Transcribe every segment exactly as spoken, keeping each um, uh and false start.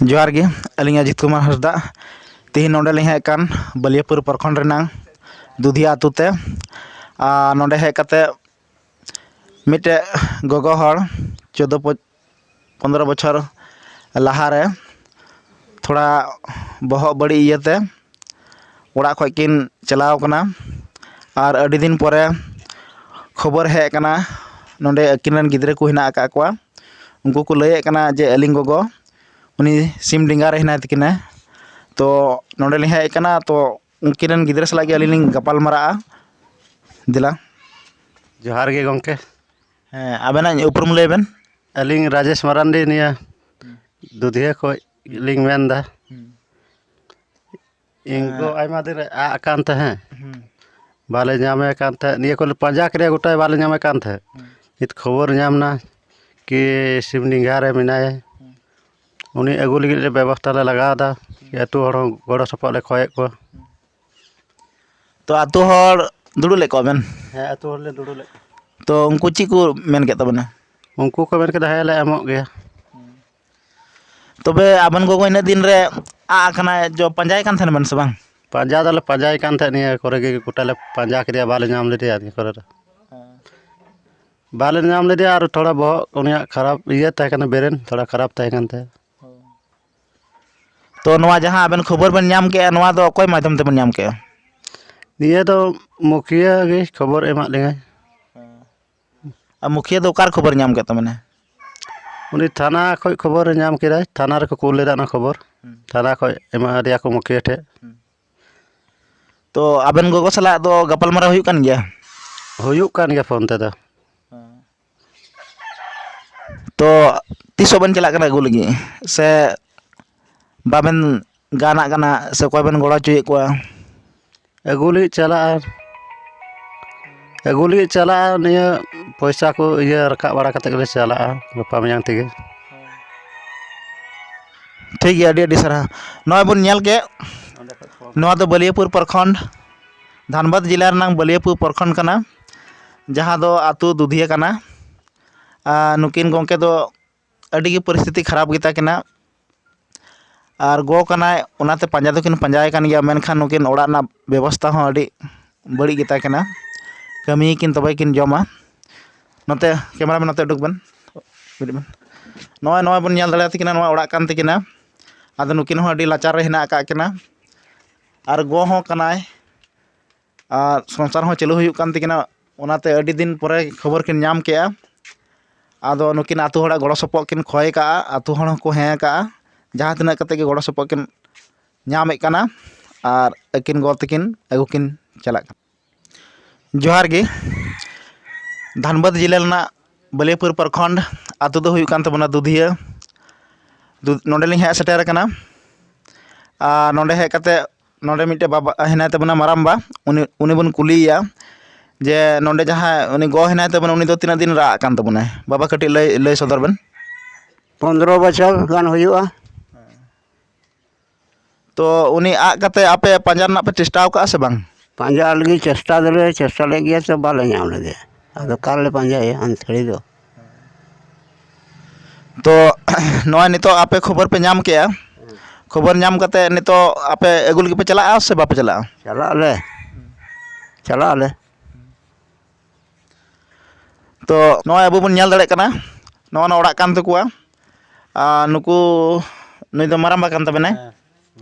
ᱡᱚᱦᱟᱨ ᱜᱮ, ᱟᱹᱞᱤᱧ ᱚᱡᱤᱛ ᱠᱩᱢᱟᱨ ᱦᱟᱸᱥᱫᱟ᱾ ᱛᱮᱦᱮᱧ ᱱᱚᱰᱮ ᱞᱤᱧ ᱦᱮᱡ ᱟᱠᱟᱱ ᱵᱟᱹᱞᱤᱭᱟᱹᱯᱩᱨ ᱯᱨᱚᱠᱷᱚᱸᱰ ᱨᱮᱱᱟᱝ ᱫᱩᱫᱷᱤᱭᱟ ᱟᱹᱛᱩ ᱛᱮ᱾ ᱟᱨ ᱱᱚᱰᱮ ᱦᱮᱡ ᱠᱟᱛᱮ ᱢᱤᱫᱴᱮᱡ ᱜᱚᱜᱚ ᱦᱚᱲ ᱪᱳᱫᱫᱳ ᱯᱚ-, ᱯᱚᱱᱫᱽᱨᱚ ᱵᱚᱪᱷᱚᱨ ᱞᱟᱦᱟᱨᱮ ᱛᱷᱚᱲᱟ ᱵᱚᱦᱚᱜ ᱵᱟᱹᱲᱤᱡ ᱤᱭᱟᱹᱛᱮ ᱚᱲᱟᱜ ᱠᱷᱚᱡ ᱠᱤᱱ ᱪᱟᱞᱟᱣ ᱠᱟᱱᱟ᱾ ᱟᱨ ᱟᱹᱰᱤ ᱫᱤᱱ ᱯᱚᱨᱮ ᱠᱷᱚᱵᱚᱨ ᱦᱮᱡ ᱠᱟᱱᱟ, ᱱᱚᱰᱮ ᱟᱹᱠᱤᱱ ᱨᱮᱱ ᱜᱤᱫᱽᱨᱟᱹ ᱠᱚ ᱦᱮᱱᱟᱜ ᱟᱠᱟᱫ ᱠᱚᱣᱟ᱾ ᱩᱱᱠᱩ ᱠᱚ ᱞᱟᱹᱭᱮᱫ ᱠᱟᱱᱟ ᱡᱮ ᱟᱹᱞᱤᱧ ᱜᱚᱜᱚ ᱩᱱᱤ ᱥᱤᱢ ᱰᱮᱸᱜᱟ ᱨᱮ ᱦᱮᱱᱟᱭ ᱛᱟᱹᱠᱤᱱᱟ᱾ ᱛᱚ ᱱᱚᱰᱮ ᱞᱤᱧ ᱦᱮᱡ ᱠᱟᱱᱟ, ᱛᱚ ᱩᱱᱠᱤᱱ ᱨᱮᱱ ᱜᱤᱫᱽᱨᱟᱹ ᱥᱟᱞᱟᱜ ᱜᱮ ᱟᱹᱞᱤᱧ ᱞᱤᱧ ᱜᱟᱯᱟᱞ ᱢᱟᱨᱟᱜᱼᱟ᱾ ᱫᱮᱞᱟ᱾ ᱡᱚᱦᱟᱨ ᱜᱮ ᱜᱚᱢᱠᱮ᱾ ᱦᱮᱸ, ᱟᱵᱮᱱᱟᱜ ᱩᱯᱨᱩᱢ ᱞᱟᱹᱭ ᱵᱮᱱ᱾ ᱟᱹᱞᱤᱧ ᱨᱟᱡᱮᱥ ᱢᱟᱨᱟᱱᱰᱤ, ᱱᱤᱭᱟᱹ ᱦᱩᱸ᱾ ᱫᱩᱫᱷᱤᱭᱟᱹ ᱠᱷᱚᱡ ᱦᱩᱸ᱾ ᱞᱤᱧ ᱢᱮᱱᱫᱟ᱾ ᱦᱩᱸ᱾ ᱤᱧ ᱜᱚ ᱦᱮᱸ᱾ ᱟᱭᱢᱟ ᱫᱤᱱ ᱨᱮ ᱟᱜ ᱟᱠᱟᱱ ᱛᱟᱦᱮᱸᱫ, ᱦᱩᱸ᱾ ᱵᱟᱞᱮ ᱧᱟᱢᱮ ᱠᱟᱱ ᱛᱟᱦᱮᱸᱫ᱾ ᱱᱤᱭᱟᱹ ᱠᱚᱞᱮ ᱯᱟᱸᱡᱟ ᱠᱮᱫᱮᱭᱟ, ᱜᱚᱴᱟ ᱵᱟᱞᱮ ᱧᱟᱢᱮ ᱠᱟᱱ ᱛᱟᱦᱮᱸᱫ᱾ ᱦᱩᱸ᱾ ᱱᱤᱛ ᱠᱷᱚᱵᱚᱨ ᱧᱟᱢ ᱱᱟ ᱠᱤ ᱥᱤᱢᱰᱮᱸᱜᱟ ᱨᱮ ᱢᱮᱱᱟᱭᱟ᱾ ᱦᱩᱸ᱾ ᱩᱱᱤ ᱟᱹᱜᱩ ᱞᱟᱹᱜᱤᱫ ᱞᱮ ᱵᱮᱵᱚᱥᱛᱷᱟ ᱞᱮ ᱞᱟᱜᱟᱣ ᱮᱫᱟ᱾ ᱦᱩᱸ᱾ ᱟᱹᱛᱩ ᱦᱚᱲ ᱦᱚᱸ ᱜᱚᱲᱚ ᱥᱚᱯᱚᱦᱚᱫ ᱞᱮ ᱠᱷᱚᱭᱮᱫ ᱠᱚᱣᱟ᱾ ᱦᱩᱸ᱾ ᱛᱚ, ᱟᱹᱛᱩ ᱦᱚᱲ ᱫᱩᱲᱩᱵ ᱞᱮᱫ ᱠᱚᱣᱟ ᱵᱮᱱ? ᱦᱮᱸ, ᱟᱹᱛᱩ ᱦᱚᱲ ᱞᱮ ᱫᱩᱲᱩᱵ ᱞᱮᱫ ᱠᱚᱣᱟ᱾ ᱛᱚ, ᱩᱱᱠᱩ ᱪᱮᱫ ᱠᱚ ᱢᱮᱱ ᱠᱮᱫ ᱛᱟᱵᱮᱱᱟ? ᱩᱱᱠᱩ ᱠᱚ ᱢᱮᱱ ᱠᱮᱫᱟ, "ᱦᱮᱸ, ᱞᱮ ᱮᱢᱚᱜ ᱜᱮᱭᱟ᱾" ᱛᱚᱵᱮ ᱟᱵᱮᱱ ᱜᱚᱜᱚ ᱤᱱᱟᱹᱜ ᱫᱤᱱ ᱨᱮ ᱟᱜ ᱟᱠᱟᱱᱟᱭ, ᱡᱚ ᱯᱟᱸᱡᱟᱭ ᱠᱟᱱ ᱛᱟᱦᱮᱱ ᱵᱮᱱ ᱥᱮ ᱵᱟᱝ? ᱯᱟᱸᱡᱟ ᱫᱚᱞᱮ ᱯᱟᱸᱡᱟᱭ ᱠᱟᱱ ᱛᱟᱦᱮᱸᱫ, ᱱᱤᱭᱟᱹ ᱠᱚᱨᱮ ᱜᱮ ᱜᱚᱴᱟ ᱞᱮ ᱯᱟᱸᱡᱟ ᱠᱮᱫᱮᱭᱟ, ᱵᱟᱞᱮ ᱧᱟᱢ ᱞᱮᱫᱮᱭᱟ ᱱᱤᱭᱟᱹ ᱠᱚᱨᱮ ᱫᱚ᱾ ᱦᱮᱸ᱾ ᱵᱟᱞᱮ ᱧᱟᱢ ᱞᱮᱫᱮᱭᱟ, ᱟᱨ ᱛᱷᱚᱲᱟ ᱵᱚᱦᱚᱜ ᱩᱱᱤᱭᱟᱜ ᱠᱷᱟᱨᱟᱯ ᱤᱭᱟᱹ ᱛᱟᱦᱮᱸ ᱠᱟᱱᱟ, ᱵᱨᱮᱱ ᱛᱷᱚᱲᱟ ᱠᱷᱟᱨᱟᱯ ᱛᱟᱦᱮᱸ ᱠᱟᱱ ᱛᱟᱭᱟ᱾ ᱦᱮᱸ᱾ ᱛᱚ, ᱱᱚᱣᱟ ᱡᱟᱦᱟᱸ ᱟᱵᱮᱱ ᱠᱷᱚᱵᱚᱨ ᱵᱮᱱ ᱧᱟᱢ ᱠᱮᱜᱼᱟ, ᱱᱚᱣᱟ ᱫᱚ ᱚᱠᱚᱭ ᱢᱟᱫᱽᱫᱷᱚᱢ ᱛᱮᱵᱮᱱ ᱧᱟᱢ ᱠᱮᱜᱼᱟ? ᱱᱤᱭᱟᱹ ᱫᱚ ᱢᱩᱠᱷᱤᱭᱟᱹ ᱜᱮ ᱠᱷᱚᱵᱚᱨ ᱮᱢᱟᱫ ᱞᱤᱧᱟᱭ᱾ ᱦᱮᱸ᱾ ᱟᱨ ᱢᱩᱠᱷᱤᱭᱟᱹ ᱫᱚ ᱚᱠᱟᱨᱮ ᱠᱷᱚᱵᱚᱨ ᱧᱟᱢ ᱠᱮᱫ ᱛᱟᱵᱮᱱᱟ? ᱩᱱᱤ ᱛᱷᱟᱱᱟ ᱠᱷᱚᱡ ᱠᱷᱚᱵᱚᱨᱮ ᱧᱟᱢ ᱠᱮᱫᱟᱭ, ᱛᱷᱟᱱᱟ ᱨᱮᱠᱚ ᱠᱩᱞ ᱞᱮᱫᱟ ᱚᱱᱟ ᱠᱷᱚᱵᱚᱨ᱾ ᱦᱩᱸ᱾ ᱛᱷᱟᱱᱟ ᱠᱷᱚᱡ ᱮᱢᱟ ᱫᱮᱭᱟ ᱠᱚ ᱢᱩᱠᱷᱤᱭᱟᱹ ᱴᱷᱮᱡ᱾ ᱦᱩᱸ᱾ ᱛᱚ, ᱟᱵᱮᱱ ᱜᱚᱜᱚ ᱥᱟᱞᱟᱜ ᱫᱚ ᱜᱟᱯᱟᱞᱢᱟᱨᱟᱣ ᱦᱩᱭᱩᱜ ᱠᱟᱱ ᱜᱮᱭᱟ? ᱦᱩᱭᱩᱜ ᱠᱟᱱ ᱜᱮᱭᱟ ᱯᱷᱳᱱ ᱛᱮᱫᱚ᱾ ᱦᱮᱸ᱾ ᱛᱚ, ᱛᱤᱥᱚᱜ ᱵᱮᱱ ᱪᱟᱞᱟᱜ ᱠᱟᱱᱟ ᱟᱹᱜᱩ ᱞᱟᱹᱜᱤᱫ? ᱥᱮ ᱵᱟᱵᱮᱱ ᱜᱟᱱᱟᱜ ᱠᱟᱱᱟ, ᱥᱮ ᱚᱠᱚᱭ ᱵᱮᱱ ᱜᱚᱲᱚ ᱦᱚᱪᱚᱭᱮᱫ ᱠᱚᱣᱟ? ᱟᱹᱜᱩ ᱞᱟᱹᱜᱤᱫ ᱪᱟᱞᱟᱜᱼᱟ, ᱟᱹᱜᱩ ᱞᱟᱹᱜᱤᱫ ᱪᱟᱞᱟᱜᱼᱟ, ᱱᱤᱭᱟᱹ ᱯᱚᱭᱥᱟ ᱠᱚ ᱤᱭᱟᱹ ᱨᱟᱠᱟᱵ ᱵᱟᱲᱟ ᱠᱟᱛᱮᱫ ᱜᱮᱞᱮ ᱪᱟᱞᱟᱜᱼᱟ ᱜᱟᱯᱟ ᱢᱮᱭᱟᱝ ᱛᱮᱜᱮ᱾ ᱴᱷᱤᱠ ᱜᱮᱭᱟ, ᱟᱹᱰᱤ ᱟᱹᱰᱤ ᱥᱟᱨᱦᱟᱣ᱾ ᱱᱚᱜᱼᱚᱭ ᱵᱚᱱ ᱧᱮᱞ ᱠᱮᱫ, ᱱᱚᱣᱟ ᱫᱚ ᱵᱟᱹᱞᱤᱭᱟᱹᱯᱩᱨ ᱯᱨᱚᱠᱷᱚᱸᱰ, ᱫᱷᱟᱱᱵᱟᱫᱽ ᱡᱮᱞᱟ ᱨᱮᱱᱟᱝ ᱵᱟᱹᱞᱤᱭᱟᱹᱯᱩᱨ ᱯᱨᱚᱠᱷᱚᱸᱰ ᱠᱟᱱᱟ, ᱡᱟᱦᱟᱸ ᱫᱚ ᱟᱹᱛᱩ ᱫᱩᱫᱷᱤᱭᱟᱹ ᱠᱟᱱᱟ᱾ ᱟᱨ ᱱᱩᱠᱤᱱ ᱜᱚᱢᱠᱮ ᱫᱚ ᱟᱹᱰᱤ ᱜᱮ ᱯᱚᱨᱤᱥᱛᱷᱤᱛᱤ ᱠᱷᱟᱨᱟᱯ ᱜᱮᱛᱟ ᱠᱤᱱᱟ᱾ ᱟᱨ ᱜᱚ ᱠᱟᱱᱟᱭ, ᱚᱱᱟᱛᱮ ᱯᱟᱸᱡᱟ ᱫᱚᱠᱤᱱ ᱯᱟᱸᱡᱟᱭᱮ ᱠᱟᱱ ᱜᱮᱭᱟ, ᱢᱮᱱᱠᱷᱟᱱ ᱱᱩᱠᱤᱱ ᱚᱲᱟᱜ ᱨᱮᱱᱟᱜ ᱵᱮᱵᱚᱥᱛᱷᱟ ᱦᱚᱸ ᱟᱹᱰᱤ ᱵᱟᱹᱲᱤᱡ ᱜᱮᱛᱟ ᱠᱤᱱᱟ᱾ ᱠᱟᱹᱢᱤᱭᱟᱠᱤᱱ ᱛᱚᱵᱮ ᱠᱤᱱ ᱡᱚᱢᱟ᱾ ᱱᱚᱛᱮ cameraman ᱱᱚᱛᱮ ᱩᱰᱩᱠ ᱵᱮᱱ, ᱩᱰᱩᱠ ᱵᱮᱱ᱾ ᱱᱚᱜᱼᱚᱭ, ᱱᱚᱜᱼᱚᱭ ᱵᱚᱱ ᱧᱮᱞ ᱫᱟᱲᱮᱭᱟᱛᱟ ᱠᱤᱱᱟ, ᱱᱚᱣᱟ ᱚᱲᱟᱜ ᱠᱟᱱ ᱛᱟᱹᱠᱤᱱᱟ᱾ ᱟᱫᱚ ᱱᱩᱠᱤᱱ ᱦᱚᱸ ᱟᱹᱰᱤ ᱞᱟᱪᱟᱨ ᱨᱮ ᱦᱮᱱᱟᱜ ᱟᱠᱟᱫ ᱠᱤᱱᱟ᱾ ᱟᱨ ᱜᱚ ᱦᱚᱸ ᱠᱟᱱᱟᱭ, ᱟᱨ ᱥᱚᱝᱥᱟᱨ ᱦᱚᱸ ᱪᱟᱹᱞᱩ ᱦᱩᱭᱩᱜ ᱠᱟᱱ ᱛᱟᱹᱠᱤᱱᱟ᱾ ᱚᱱᱟᱛᱮ ᱟᱹᱰᱤ ᱫᱤᱱ ᱯᱚᱨᱮ ᱠᱷᱚᱵᱚᱨ ᱠᱤᱱ ᱧᱟᱢ ᱠᱮᱜᱼᱟ᱾ ᱟᱫᱚ ᱱᱩᱠᱤᱱ ᱟᱹᱛᱩ ᱦᱚᱲᱟᱜ ᱜᱚᱲᱚ ᱥᱚᱯᱚᱦᱚᱫ ᱠᱤᱱ ᱠᱷᱚᱭ ᱠᱟᱜᱼᱟ, ᱟᱹᱛᱩ ᱦᱚᱲ ᱦᱚᱸᱠᱚ ᱦᱮᱸ ᱠᱟᱜᱼᱟ, ᱡᱟᱦᱟᱸ ᱛᱤᱱᱟᱹᱜ ᱠᱟᱛᱮ ᱜᱮ ᱜᱚᱲᱚ ᱥᱚᱯᱚᱦᱚᱫ ᱠᱤᱱ ᱧᱟᱢᱮᱫ ᱠᱟᱱᱟ᱾ ᱟᱨ ᱟᱹᱠᱤᱱ ᱜᱚ ᱛᱟᱹᱠᱤᱱ ᱟᱹᱜᱩ ᱠᱤᱱ ᱪᱟᱞᱟᱜ ᱠᱟᱱᱟ᱾ ᱡᱚᱦᱟᱨ ᱜᱮ᱾ ᱫᱷᱟᱱᱵᱟᱫᱽ ᱡᱮᱞᱟ ᱨᱮᱱᱟᱜ ᱵᱟᱹᱞᱤᱭᱟᱹᱯᱩᱨ ᱯᱨᱚᱠᱷᱚᱸᱰ, ᱟᱹᱛᱩ ᱫᱚ ᱦᱩᱭᱩᱜ ᱠᱟᱱ ᱛᱟᱵᱚᱱᱟ ᱫᱩᱫᱷᱤᱭᱟᱹ᱾ ᱫᱩ-, ᱱᱚᱸᱰᱮ ᱞᱤᱧ ᱦᱮᱡ ᱥᱮᱴᱮᱨ ᱟᱠᱟᱱᱟ᱾ ᱟᱨ ᱱᱚᱸᱰᱮ ᱦᱮᱡ ᱠᱟᱛᱮ, ᱱᱚᱸᱰᱮ ᱢᱤᱫᱴᱮᱡ ᱵᱟᱵᱟ ᱦᱮᱱᱟᱭ ᱛᱟᱵᱚᱱᱟ, ᱢᱟᱨᱟᱝᱵᱟ, ᱩᱱᱤ, ᱩᱱᱤ ᱵᱚᱱ ᱠᱩᱞᱤᱭᱮᱭᱟ ᱡᱮ ᱱᱚᱸᱰᱮ ᱡᱟᱦᱟᱸᱭ ᱩᱱᱤ ᱜᱚ ᱦᱮᱱᱟᱭ ᱛᱟᱵᱚᱱᱟ, ᱩᱱᱤ ᱫᱚ ᱛᱤᱱᱟᱹᱜ ᱫᱤᱱ ᱨᱟᱜ ᱠᱟᱱ ᱛᱟᱵᱚᱱᱟᱭ? ᱵᱟᱵᱟ, ᱠᱟᱹᱴᱤᱡ ᱞᱟᱹᱭ, ᱞᱟᱹᱭ ᱥᱚᱫᱚᱨ ᱵᱮᱱ᱾ ᱯᱚᱱᱫᱽᱨᱚ ᱵᱚᱪᱷᱚᱨ ᱜᱟᱱ ᱦᱩᱭᱩᱜᱼᱟ᱾ ᱛᱚ, ᱩᱱᱤ ᱟᱫ ᱠᱟᱛᱮ ᱟᱯᱮ ᱯᱟᱸᱡᱟ ᱨᱮᱱᱟᱜ ᱯᱮ ᱪᱮᱥᱴᱟ ᱟᱠᱟᱫᱼᱟ ᱥᱮ ᱵᱟᱝ? ᱯᱟᱸᱡᱟ ᱞᱟᱹᱜᱤᱫ ᱪᱮᱥᱴᱟ ᱫᱚᱞᱮ ᱪᱮᱥᱴᱟ ᱞᱮᱫ ᱜᱮᱭᱟ, ᱛᱚ ᱵᱟᱞᱮ ᱧᱟᱢ ᱞᱮᱫᱮᱭᱟ᱾ ᱟᱫᱚ ᱚᱠᱟ ᱨᱮᱞᱮ ᱯᱟᱸᱡᱟᱭᱟ ᱟᱹᱛᱷᱟᱹᱲᱤ ᱫᱚ? ᱛᱚ, ᱱᱚᱜᱼᱚᱭ ᱱᱤᱛᱚᱜ ᱟᱯᱮ ᱠᱷᱚᱵᱚᱨ ᱯᱮ ᱧᱟᱢ ᱠᱮᱜᱼᱟ, ᱠᱷᱚᱵᱚᱨ ᱧᱟᱢ ᱠᱟᱛᱮ ᱱᱤᱛᱚᱜ ᱟᱯᱮ ᱟᱹᱜᱩ ᱞᱟᱹᱜᱤᱫ ᱯᱮ ᱪᱟᱞᱟᱜᱼᱟ ᱥᱮ ᱵᱟᱯᱮ ᱪᱟᱞᱟᱜᱼᱟ? ᱪᱟᱞᱟᱜ ᱟᱞᱮ, ᱪᱟᱞᱟᱜ ᱟᱞᱮ᱾ ᱛᱚ, ᱱᱚᱜᱼᱚᱭ ᱟᱵᱚ ᱵᱚᱱ ᱧᱮᱞ ᱫᱟᱲᱮᱭᱟᱜ ᱠᱟᱱᱟ, ᱱᱚᱜᱼᱚ ᱱᱚᱣᱟ ᱚᱲᱟᱜ ᱠᱟᱱ ᱛᱟᱠᱚᱣᱟ᱾ ᱟᱨ ᱱᱩᱠᱩ, ᱱᱩᱭ ᱫᱚ ᱢᱟᱨᱟᱝᱵᱟ ᱠᱟᱱ ᱛᱟᱵᱮᱱᱟᱭ᱾ ᱦᱮᱸ,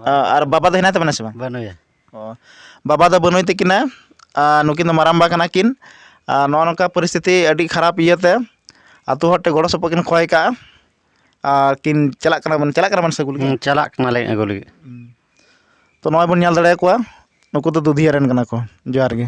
ᱟᱨ ᱵᱟᱵᱟ ᱫᱚ ᱦᱮᱱᱟᱭ ᱛᱟᱵᱮᱱᱟ ᱥᱮ ᱵᱟᱝ? ᱵᱟᱹᱱᱩᱭᱟ᱾ ᱚ, ᱵᱟᱵᱟ ᱫᱚ ᱵᱟᱹᱱᱩᱭ ᱛᱟᱹᱠᱤᱱᱟ᱾ ᱟᱨ ᱱᱩᱠᱤᱱ ᱫᱚ ᱢᱟᱨᱟᱝᱵᱟ ᱠᱟᱱᱟ ᱠᱤᱱ᱾ ᱟᱨ ᱱᱚᱜᱼᱚ ᱱᱚᱝᱠᱟ ᱯᱚᱨᱤᱥᱛᱷᱤᱛᱤ ᱟᱹᱰᱤ ᱠᱷᱟᱨᱟᱯ ᱤᱭᱟᱹᱛᱮ ᱟᱹᱛᱩ ᱦᱚᱲ ᱴᱷᱮᱱ ᱜᱚᱲᱚ ᱥᱚᱯᱚᱦᱚᱫ ᱠᱤᱱ ᱠᱷᱚᱭ ᱠᱟᱜᱼᱟ᱾ ᱟᱨ ᱠᱤᱱ ᱪᱟᱞᱟᱜ ᱠᱟᱱᱟ ᱵᱚᱱ, ᱪᱟᱞᱟᱜ ᱠᱟᱱᱟ ᱵᱚᱱ ᱥᱮ ᱟᱹᱜᱩ ᱞᱟᱹᱜᱤᱫ? ᱦᱩᱸ, ᱪᱟᱞᱟᱜ ᱠᱟᱱᱟᱞᱮ ᱟᱹᱜᱩ ᱞᱟᱹᱜᱤᱫ᱾ ᱛᱚ, ᱱᱚᱜᱼᱚᱭ ᱵᱚᱱ ᱧᱮᱞ ᱫᱟᱲᱮᱭᱟᱠᱚᱣᱟ, ᱱᱩᱠᱩ ᱫᱚ ᱫᱩᱫᱷᱤᱭᱟᱹ ᱨᱮᱱ ᱠᱟᱱᱟ ᱠᱚ᱾ ᱡᱚᱦᱟᱨ ᱜᱮ᱾